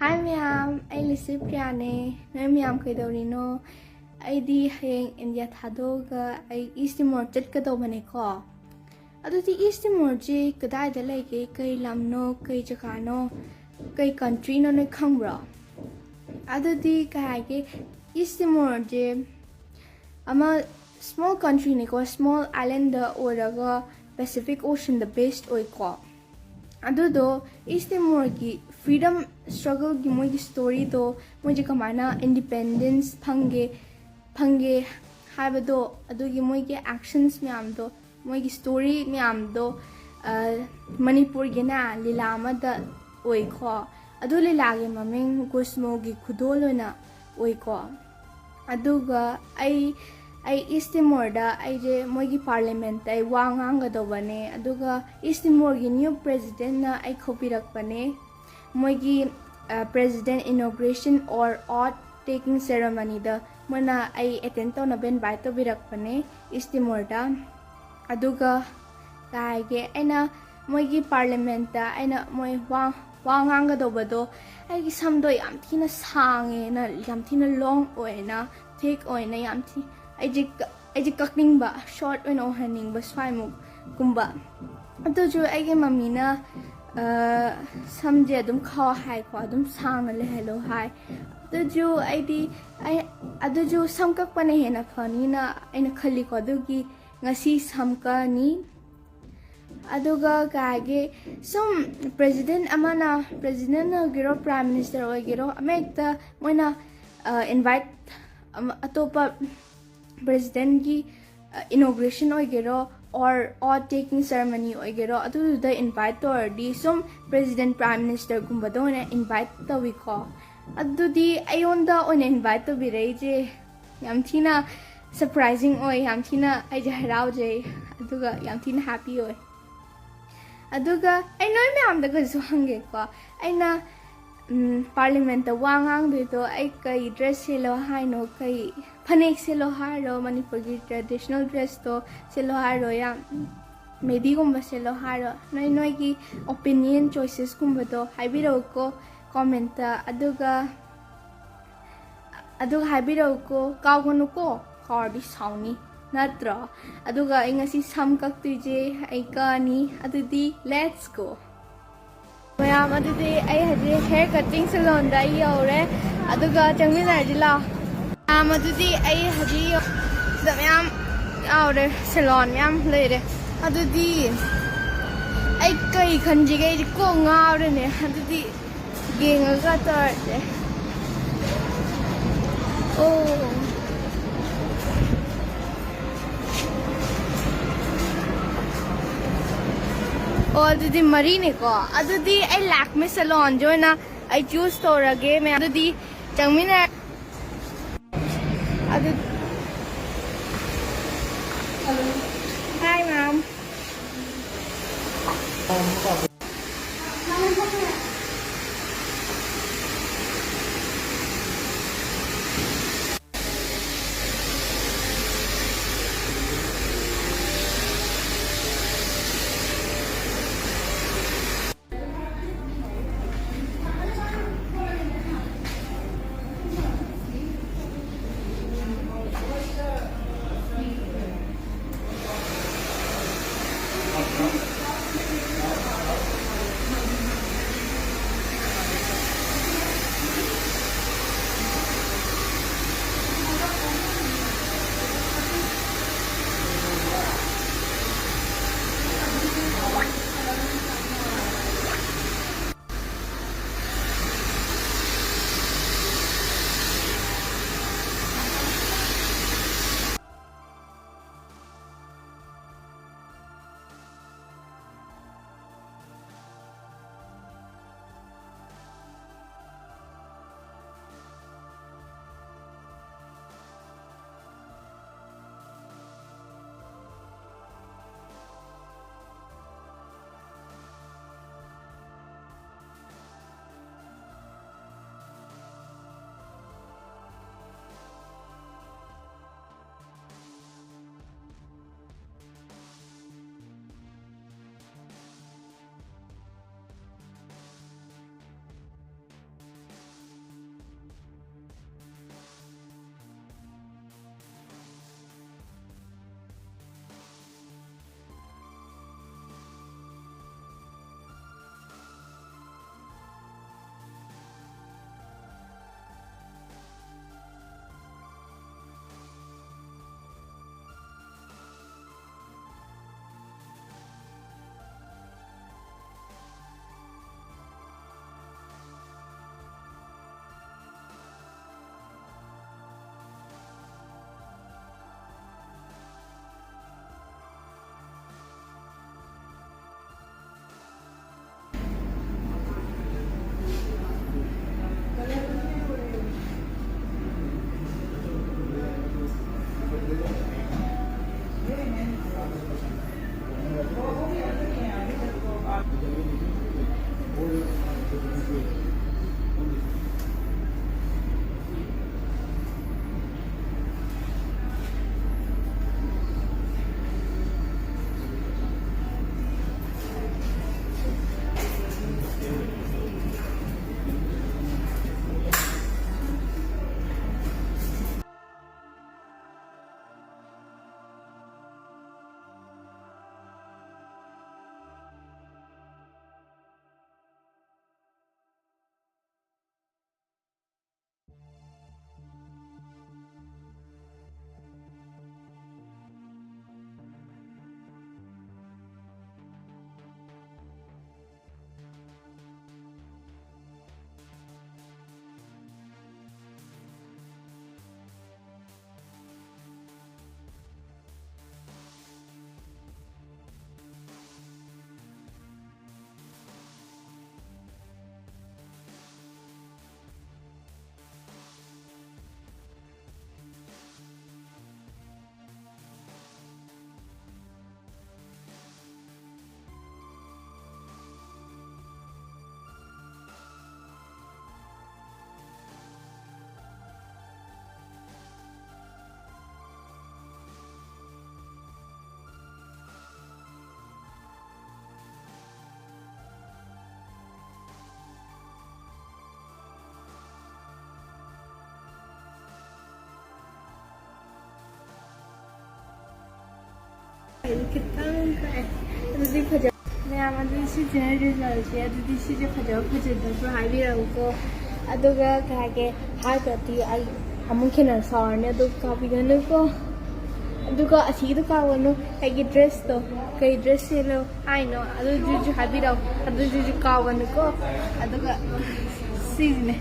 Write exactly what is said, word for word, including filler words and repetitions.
ꯍꯥꯏ ꯃꯌꯥꯝ, ꯑꯩ ꯂꯤꯁꯤ ꯄ꯭ꯔꯤꯌꯥꯅꯦ꯫ ꯅꯣꯏ ꯃꯌꯥꯝ ꯀꯩꯗꯧꯔꯤꯅꯣ? ꯑꯩꯗꯤ ꯍꯌꯦꯡ ꯏꯟꯗꯤꯌꯥ ꯊꯥꯗꯣꯛꯑꯒ ꯑꯩ ꯏꯁ ꯇꯤꯃꯣꯔ ꯆꯠꯀꯗꯧꯕꯅꯦꯀꯣ꯫ ꯑꯗꯨꯗꯤ ꯏꯁ ꯇꯤꯃꯣꯔꯁꯤ ꯀꯗꯥꯏꯗ ꯂꯩꯒꯦ? ꯀꯩ ꯂꯝꯅꯣ? ꯀꯩ ꯖꯒꯥꯅꯣ? ꯀꯩ ꯀꯟꯇ꯭ꯔꯤꯅꯣ? ꯅꯣꯏ ꯈꯪꯕ꯭ꯔꯣ? ꯑꯗꯨꯗꯤ ꯀꯩ ꯍꯥꯏꯒꯦ, ꯏꯁ ꯇꯤꯃꯣꯔꯁꯦ ꯑꯃ ꯁ꯭ꯃꯣꯜ ꯀꯟꯇ꯭ꯔꯤꯅꯤꯀꯣ, ꯁ꯭ꯃꯣꯜ ꯑꯥꯏꯂꯦꯟꯗ ꯑꯣꯏꯔꯒ ꯄꯦꯁꯤꯐꯤꯛ ꯑꯣꯁꯟꯗ ꯕꯦꯁ ꯑꯣꯏꯀꯣ꯫ ꯑꯗꯨꯗꯣ ꯏꯁ ꯇꯤꯃꯣꯔꯒꯤ ꯐ꯭ꯔꯤꯗꯝ ꯁ꯭ꯇ꯭ꯔꯒꯜꯒꯤ ꯃꯣꯏꯒꯤ ꯁ꯭ꯇꯣꯔꯤꯗꯣ, ꯃꯣꯏꯁꯦ ꯀꯃꯥꯏꯅ ꯏꯟꯗꯤꯄꯦꯟꯗꯦꯟꯁ ꯐꯪꯒꯦ ꯐꯪꯒꯦ ꯍꯥꯏꯕꯗꯣ, ꯑꯗꯨꯒꯤ ꯃꯣꯏꯒꯤ ꯑꯦꯛꯁꯟꯁ ꯃꯌꯥꯝꯗꯣ, ꯃꯣꯏꯒꯤ ꯁ꯭ꯇꯣꯔꯤ ꯃꯌꯥꯝꯗꯣ, ꯑ, ꯃꯅꯤꯄꯨꯔꯒꯤꯅꯦ ꯂꯤꯂꯥ ꯑꯃꯗ ꯑꯣꯏꯀꯣ꯫ ꯑꯗꯨ ꯂꯤꯂꯥꯒꯤ ꯃꯃꯤꯡ ꯒꯣꯁꯃꯣꯒꯤ ꯈꯨꯗꯣꯜ ꯑꯣꯏꯅ ꯑꯣꯏꯀꯣ꯫ ꯑꯗꯨꯒ ꯑꯩ ꯑꯩ ꯏꯁ ꯇꯤꯃꯣꯔꯗ ꯑꯩꯁꯦ ꯃꯣꯏꯒꯤ ꯄꯥꯔꯂꯤꯌꯥꯃꯦꯟꯠꯇ ꯑꯩ ꯋꯥ ꯉꯥꯡꯒꯗꯧꯕꯅꯦ꯫ ꯑꯗꯨꯒ ꯏꯁ ꯇꯤꯃꯣꯔꯒꯤ ꯅ꯭ꯌꯨ ꯄ꯭ꯔꯦꯁꯤꯗꯦꯟꯠꯅ ꯑꯩ ꯀꯧꯕꯤꯔꯛꯄꯅꯦ꯫ ꯃꯣꯏꯒꯤ ꯄ꯭ꯔꯦꯁꯤꯗꯦꯟꯠ ꯏꯅꯣꯒ꯭ꯔꯦꯁꯟ ꯑꯣꯔ ꯑꯣꯠ ꯇꯦꯀꯤꯡ ꯁꯦꯔꯦꯃꯅꯤꯗ ꯃꯣꯏꯅ ꯑꯩ ꯑꯦꯇꯦꯟ ꯇꯧꯅꯕ ꯏꯟꯚꯥꯏꯠ ꯇꯧꯕꯤꯔꯛꯄꯅꯦ ꯏꯁ ꯇꯤꯃꯣꯔꯗ꯫ ꯑꯗꯨꯒ ꯀꯥꯏꯒꯦ ꯑꯩꯅ ꯃꯣꯏꯒꯤ ꯄꯥꯔꯂꯤꯌꯥꯃꯦꯟꯠꯇ ꯑꯩꯅ ꯃꯣꯏ ꯋꯥ ꯋꯥ ꯉꯥꯡꯒꯗꯧꯕꯗꯣ, ꯑꯩꯒꯤ ꯁꯝꯗꯣ ꯌꯥꯝ ꯊꯤꯅ ꯁꯥꯡꯉꯦꯅ, ꯌꯥꯝ ꯊꯤꯅ ꯂꯣꯡ ꯑꯣꯏꯅ, ꯊꯤꯛ ꯑꯣꯏꯅ, ꯌꯥꯝ ꯊꯤ ꯑꯩꯁꯦ ꯀ- ꯑꯩꯁꯦ ꯀꯛꯅꯤꯡꯕ, ꯁꯣꯔꯠ ꯑꯣꯏꯅ ꯑꯣꯏꯍꯟꯅꯤꯡꯕ ꯁ꯭ꯋꯥꯏꯃꯨꯛꯀꯨꯝꯕ꯫ ꯑꯗꯨꯁꯨ ꯑꯩꯒꯤ ꯃꯝꯃꯤꯅ, ꯑ, ꯁꯝꯁꯦ ꯑꯗꯨꯝ ꯈꯥꯎ ꯍꯥꯏꯀꯣ, ꯑꯗꯨꯝ ꯁꯥꯡꯅ ꯂꯩꯍꯜꯂꯣ ꯍꯥꯏ꯫ ꯑꯗꯨꯁꯨ ꯑꯩꯗꯤ ꯑꯩ ꯑꯗꯨꯁꯨ ꯁꯝ ꯀꯛꯄꯅ ꯍꯦꯟꯅ ꯐꯅꯤꯅ ꯑꯩꯅ ꯈꯜꯂꯤꯀꯣ꯫ ꯑꯗꯨꯒꯤ ꯉꯁꯤ ꯁꯝ ꯀꯛꯑꯅꯤ꯫ ꯑꯗꯨꯒ ꯀꯩ ꯍꯥꯏꯒꯦ, ꯁꯨꯝ ꯄ꯭ꯔꯦꯁꯤꯗꯦꯟꯠ ꯑꯃꯅ, ꯄ꯭ꯔꯦꯁꯤꯗꯦꯟꯠ ꯑꯣꯏꯒꯦꯔꯣ, ꯄ꯭ꯔꯥꯏꯝ ꯃꯤꯅꯤꯁꯇꯔ ꯑꯣꯏꯒꯦꯔꯣ, ꯑꯃ ꯍꯦꯛꯇ ꯃꯣꯏꯅ ꯏꯟꯚꯥꯏꯠ ꯑꯇꯣꯞꯄ ꯄ꯭ꯔꯦꯁꯤꯗꯦꯟꯠꯀꯤ ꯏꯅꯣꯒ꯭ꯔꯦꯁꯟ ꯑꯣꯏꯒꯦꯔꯣ, ꯑꯣꯔ ꯑꯣꯠ ꯇꯦꯀꯤꯡ ꯁꯦꯔꯦꯃꯅꯤ ꯑꯣꯏꯒꯦꯔꯣ, ꯑꯗꯨꯗꯨꯗ ꯏꯟꯚꯥꯏꯠ ꯇꯧꯔꯗꯤ ꯁꯨꯝ ꯄ꯭ꯔꯦꯁꯤꯗꯦꯟꯠ, ꯄ꯭ꯔꯥꯏꯝ ꯃꯤꯅꯤꯁꯇꯔꯒꯨꯝꯕꯗ ꯑꯣꯏꯅ ꯏꯟꯚꯥꯏꯠ ꯇꯧꯏꯀꯣ꯫ ꯑꯗꯨꯗꯤ ꯑꯩꯉꯣꯟꯗ ꯑꯣꯏꯅ ꯏꯟꯚꯥꯏꯠ ꯇꯧꯕꯤꯔꯛꯏꯁꯦ ꯌꯥꯝ ꯊꯤꯅ ꯁꯔꯄ꯭ꯔꯥꯏꯖꯤꯡ ꯑꯣꯏ, ꯌꯥꯝ ꯊꯤꯅ ꯑꯩꯁꯦ ꯍꯔꯥꯎꯖꯩ, ꯑꯗꯨꯒ ꯌꯥꯝ ꯊꯤꯅ ꯍꯦꯄꯤ ꯑꯣꯏ꯫ ꯑꯗꯨꯒ ꯑꯩ ꯅꯣꯏ ꯃꯌꯥꯝꯗꯒꯁꯨ ꯍꯪꯒꯦꯀꯣ, ꯑꯩꯅ ꯄꯥꯔꯂꯤꯌꯥꯃꯦꯟꯠꯇ ꯋꯥ ꯉꯥꯡꯗꯣꯏꯗꯣ ꯑꯩ ꯀꯩ ꯗ꯭ꯔꯦꯁ ꯁꯦꯠꯂꯣ ꯍꯥꯏꯅꯣ? ꯀꯩ ꯐꯅꯦꯛ ꯁꯦꯠꯂꯣ ꯍꯥꯏꯔꯣ? ꯃꯅꯤꯄꯨꯔꯒꯤ ꯇ꯭ꯔꯦꯗꯤꯁꯅꯦꯜ ꯗ꯭ꯔꯦꯁꯇꯣ ꯁꯦꯠꯂꯣ ꯍꯥꯏꯔꯣ? ꯌꯥꯝ ꯃꯦꯗꯤꯒꯨꯝꯕ ꯁꯦꯠꯂꯣ ꯍꯥꯏꯔꯣ? ꯅꯣꯏ ꯅꯣꯏꯒꯤ ꯑꯣꯄꯤꯅꯤꯌꯟ, ꯆꯣꯏꯁꯦꯁꯀꯨꯝꯕꯗꯣ ꯍꯥꯏꯕꯤꯔꯛꯎꯀꯣ꯫ ꯀꯣꯃꯦꯟꯇ꯫ ꯑꯗꯨꯒ ꯑꯗꯨꯒ ꯍꯥꯏꯕꯤꯔꯛꯎꯀꯣ, ꯀꯥꯎꯒꯅꯨꯀꯣ, ꯀꯥꯎꯔꯗꯤ ꯁꯥꯎꯅꯤ ꯅꯠꯇ꯭ꯔꯣ? ꯑꯗꯨꯒ ꯑꯩ ꯉꯁꯤ ꯁꯝ ꯀꯛꯇꯣꯏꯁꯦ ꯑꯩ ꯀꯛꯑꯅꯤ꯫ ꯑꯗꯨꯗꯤ let's go꯫ ꯃꯌꯥꯝ, ꯑꯗꯨꯗꯤ ꯑꯩ ꯍꯧꯖꯤꯛ hair cutting salonꯗ ꯑꯩ ꯌꯧꯔꯦ꯫ ꯑꯗꯨꯒ ꯆꯪꯃꯤꯟꯅꯔꯁꯤ ꯂꯥꯛꯑꯣ꯫ ꯃꯌꯥꯝ, ꯑꯗꯨꯗꯤ ꯑꯩ ꯍꯧꯖꯤꯛ ꯌꯧ-, ꯁꯤꯗ ꯃꯌꯥꯝ ꯌꯥꯎꯔꯦ, salon ꯃꯌꯥꯝ ꯂꯩꯔꯦ꯫ ꯑꯗꯨꯗꯤ ꯑꯩ ꯀꯩ ꯈꯟꯁꯤꯒꯦ? ꯑꯩꯗꯤ ꯀꯣꯛ ꯉꯥꯎꯔꯦꯅꯦ꯫ ꯑꯗꯨꯗꯤ ꯌꯦꯡꯉꯒ ꯇꯧꯔꯁꯦ꯫ ꯑꯣ꯫ ꯑꯣ, ꯑꯗꯨꯗꯤ ꯃꯔꯤꯅꯦꯀꯣ꯫ ꯑꯗꯨꯗꯤ ꯑꯩ Lakme salonꯁꯦ ꯑꯣꯏꯅ ꯑꯩ choose ꯇꯧꯔꯒꯦ, ꯃꯌꯥꯝ꯫ ꯑꯗꯨꯗꯤ ꯆꯪꯃꯤꯟꯅ-, ꯑꯗꯨ, hi, ma'am. ꯈꯤꯇꯪ ꯀꯛꯑꯦ꯫ ꯑꯗꯨꯗꯤ ꯐꯖ-, ꯃꯌꯥꯝ, ꯑꯗꯨꯗꯤ ꯁꯤꯁꯦ resultꯁꯦ꯫ ꯑꯗꯨꯗꯤ ꯁꯤꯁꯦ ꯐꯖꯕ ꯐꯖꯗꯕ꯭ꯔꯥ ꯍꯥꯏꯕꯤꯔꯛꯎꯀꯣ꯫ ꯑꯗꯨꯒ ꯀꯩ ꯍꯥꯏꯒꯦ, ꯍꯥꯏꯔꯒꯗꯤ ꯑꯩ ꯑꯃꯨꯛ ꯍꯦꯟꯅ ꯁꯥꯎꯔꯅꯤ, ꯑꯗꯨ ꯀꯥꯕꯤꯒꯅꯨꯀꯣ꯫ ꯑꯗꯨꯒ ꯑꯁꯤꯒꯤꯗꯣ ꯀꯥꯎꯒꯅꯨ, ꯑꯩꯒꯤ dressꯇꯣ, ꯀꯩ dress ꯁꯦꯠꯂꯣ ꯍꯥꯏꯅꯣ, ꯑꯗꯨꯗꯨꯁꯨ ꯍꯥꯏꯕꯤꯔꯛꯑꯣ, ꯑꯗꯨꯗꯨꯁꯨ ꯀꯥꯎꯒꯅꯨꯀꯣ꯫ ꯑꯗꯨꯒ ꯁꯤꯁꯤꯅꯦ꯫